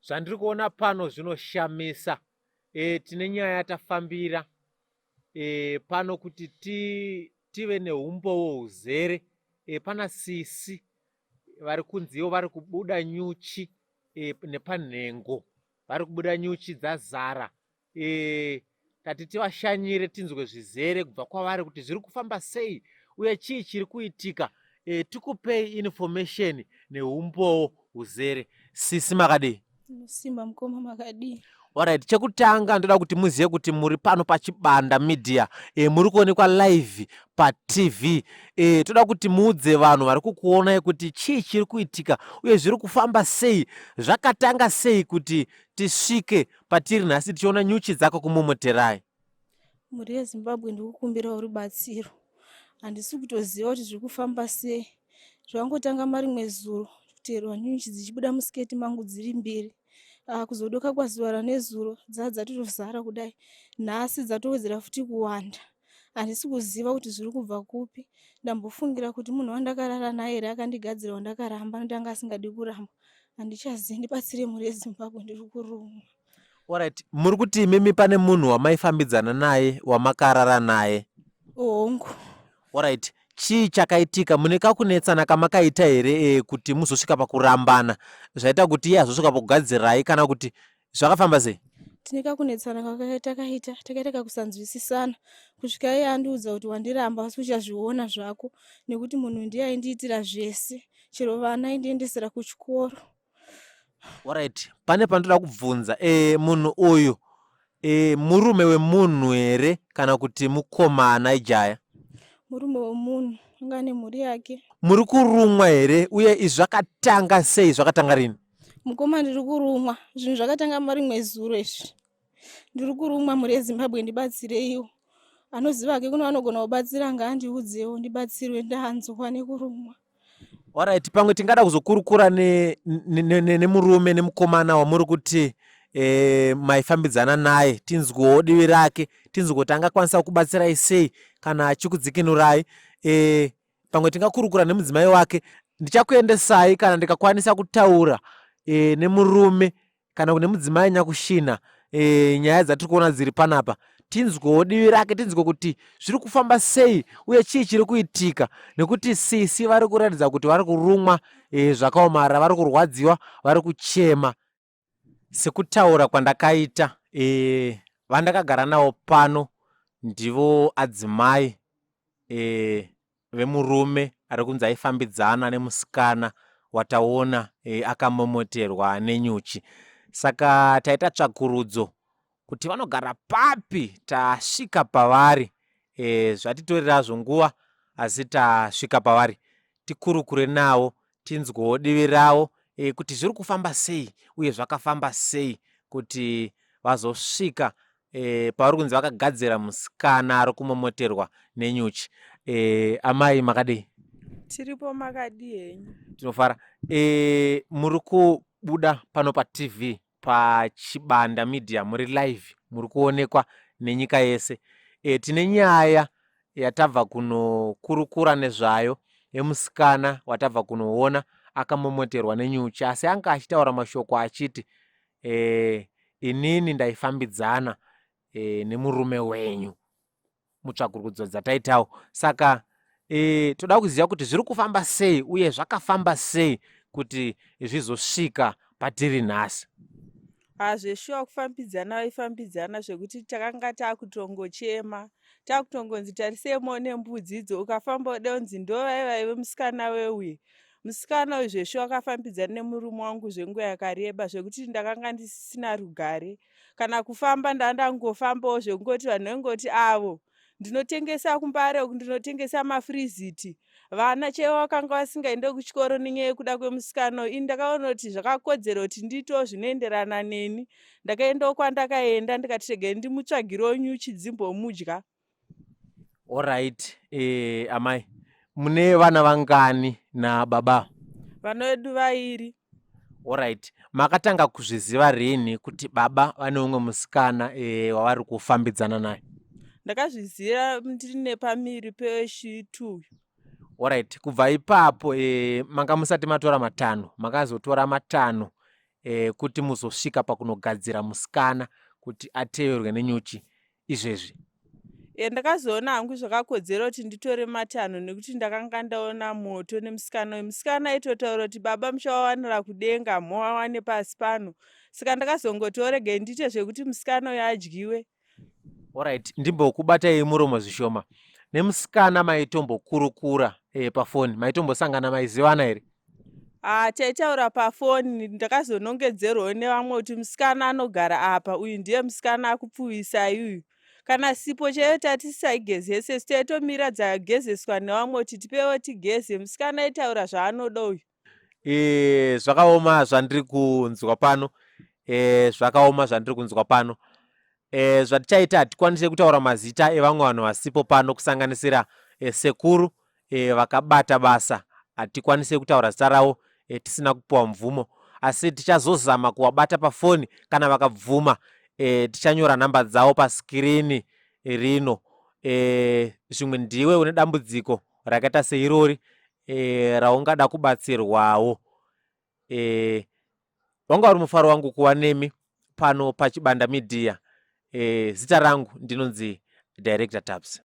Zvandiri kuona pano zvinoshamisa. E, tine nyaya yatafambira e, pano kuti ti, tive neumbowo huzere. E, pana sisi vari kunziwo vari kubuda nyuchi e, nepanhengo vari kubuda nyuchi dzazara e, tati tivashanyire tinzwe zvizere kubva kwavari kuti zviri kufamba sei uye chii chiri kuitika e, tikupei information neumbowo huzere. Sisi makadii? Simba mukoma makadii? Alright, chekutanga ndoda kuti muzive kuti muri pano paChibanda Media e, muri kuonekwa live paTV e, toda kuti muudze vanhu vari kukuonai kuti chii chiri kuitika uye zviri kufamba sei, zvakatanga sei kuti tisvike patiri nhasi tichiona nyuchi dzako kumomoterai. Mhuri yeZimbabwe ndikukumbirawo rubatsiro. Handisi kutoziva kuti zviri kufamba sei. Zvakangotanga marimwe zuro kuteerwa nyuchi dzichibuda musiketi mangu dziri mbiri. Ah, kuzodoka kwazuva ranezuro dzaa dzatozara kudai. Nhasi dzatowedzera futi kuwanda. Handisi kuziva kuti zviri kubva kupi. Ndambofungira kuti munhu wandakarara naye here akandigadzira wandakaramba nokuti anga asingadi kurambwa. Handichazivi, ndibatsire mhuri yeZimbabwe ndiri kurumwa. Alright, muri kuti imimi pane munhu wamaifambidzana naye wamakarara naye? Hongu. Alright, chii chakaitika? Mune kakunetsana kamakaita here e, kuti muzosvika pakurambana zvaita kuti iye azosvika pakugadzirai kana kuti zvakafamba sei? Tine kakunetsana takaita takaita kakusanzwisisana kusvika iye andiudza kuti wandiramba asi uchazviona zvako nekuti munhu ndiye aindiitira zvese chero vana aindiendesera kuchikoro. Alright, pane panotoda kubvunza e, munhu uyu e, murume wemunhu here kana kuti mukomana ijaya? Murume wemunhu anga ane mhuri yake. Muri kurumwa here uye izvi zvakatanga sei zvakatanga rini? Mukoma ndiri kurumwa zvinhu zvakatanga marimwe zuro izvi ndiri kurumwa mhuri yeZimbabwe ndibatsireiwo anoziva hake kune vanogona kubatsira ngaandiudzewo ndibatsirwe ndanzwa nekurumwa. Alright, pamwe tingada kuzokurukura nemurume ne, ne, nemukomana wamuri kuti e, maifambidzana naye tinzwewo divi rake tinzwe kuti angakwanisa kubatsirai sei kana achikudzikinurai e, pamwe tingakurukura nemudzimai wake ndichakuendesai kana ndikakwanisa kutaura e, nemurume kana kune mudzimai nyakushina e, nyaya dzatiri kuona dziri panapa tinzwewo divi rake tinzwe kuti zviri kufamba sei uye chii chiri kuitika nekuti sisi vari kuratidza kuti vari kurumwa e, zvakaomara vari kurwadziwa vari kuchema Sekutaura kwandakaita e, vandakagara navo pano ndivo adzimai e, vemurume ari kunzi aifambidzana nemusikana wataona e, akamomoterwa nenyuchi. Saka taita tsvakurudzo kuti vanogara papi tasvika pavari e, zvatitorera nguva asi tasvika pavari tikurukure navo tinzwewo divi ravo e, kuti zviri kufamba sei uye zvakafamba sei kuti vazosvika e, pavari kunzi vakagadzira musikana ari kumomoterwa nenyuchi e, amai makadii tiripo makadii henyu tinofara e, muri kubuda pano patv paChibanda Media muri live muri kuonekwa nenyika yese. E, tine nyaya yatabva kunokurukura nezvayo yemusikana watabva kunoona akamomoterwa nenyuchi asi anga achitaura mashoko achiti e, inini ndaifambidzana e, nemurume wenyu mutsvakurudzo dzataitawo saka e, toda kuziva kuti zviri kufamba sei uye zvakafamba sei kuti zvizosvika patiri nhasi Hazveshuwa kufambidzana vaifambidzana zvekuti takanga takutongochema takutongonzi tarisei muone mbudzi idzo ukafamba uda kunzi ndovai vaive musikana weuye musikana uyu zveshuwa akafambidzana nemurume wangu zvenguva yakareba zvekuti ndakanga ndisisina rugare kana kufamba ndandangofambawo zvekungoti vanhu vaingoti avo ndinotengesa kumbare uku ndinotengesa mafriziti vana chaivo vakanga vasingaende kuchikoro nenyaya yekuda kwemusikana uyu ini ndakaona kuti zvakakodzera kuti ndiitewo zvinoenderana neni ndakaendawo kwandakaenda ndikati regai ndimutsvagirewo nyuchi dzimbomudya Alright, eh, amai mune vana vangani nababa? Vana vedu vairi. Alright, makatanga kuzviziva rini kuti baba vane umwe musikana eh, wavari kufambidzana naye? Ndakazviziva ndiri nepamiri peshi2. Alright, kubva ipapo eh, manga musati matora matanho, makazotora matanho e, kuti muzosvika pakunogadzira musikana kuti ateverwe nenyuchi izvezvi? E, ndakazoona hangu zvakakodzera kuti nditore matanho nekuti ndakanga ndaona moto nemusikana uyu. Musikana aitotaura kuti baba muchawawanira kudenga mowawane pasi pano. Saka ndakazongotiwo regai ndiite zvekuti musikana uyu adyiwe. Alright, ndimbokubatai muromo zvishoma. Nemusikana maitombokurukura e, pafoni, maitombosangana maizivana here? Ah, taitaura pafoni ndakazonongedzerwawo nevamwe kuti musikana anogara apa uyu ndiye musikana akupfuvisai uyu. Kana sipo chaiyo tatisaigezese isu taitomira dzagezeswa nevamwe kuti tipewo tigeze. Musikana aitaura zvaanoda uyu. E, zvakaoma zvandiri kunzwa pano e, zvakaoma zvandiri kunzwa pano e, zvatichaita hatikwanise kutaura mazita evamwe vanhu vasipo pano kusanganisira e, sekuru e, vakabata basa hatikwanise kutaura zita ravo e, tisina kupiwa mvumo asi tichazozama kuwabata pafoni kana vakabvuma e, tichanyora nhamba dzavo pasikirini rino e, zvimwe ndiwe une dambudziko rakaita seirori e, raungada kubatsirwawo e, wanga uri mufaro wangu kuva nemi pano pachibanda media e, zita rangu ndinonzi director Taps.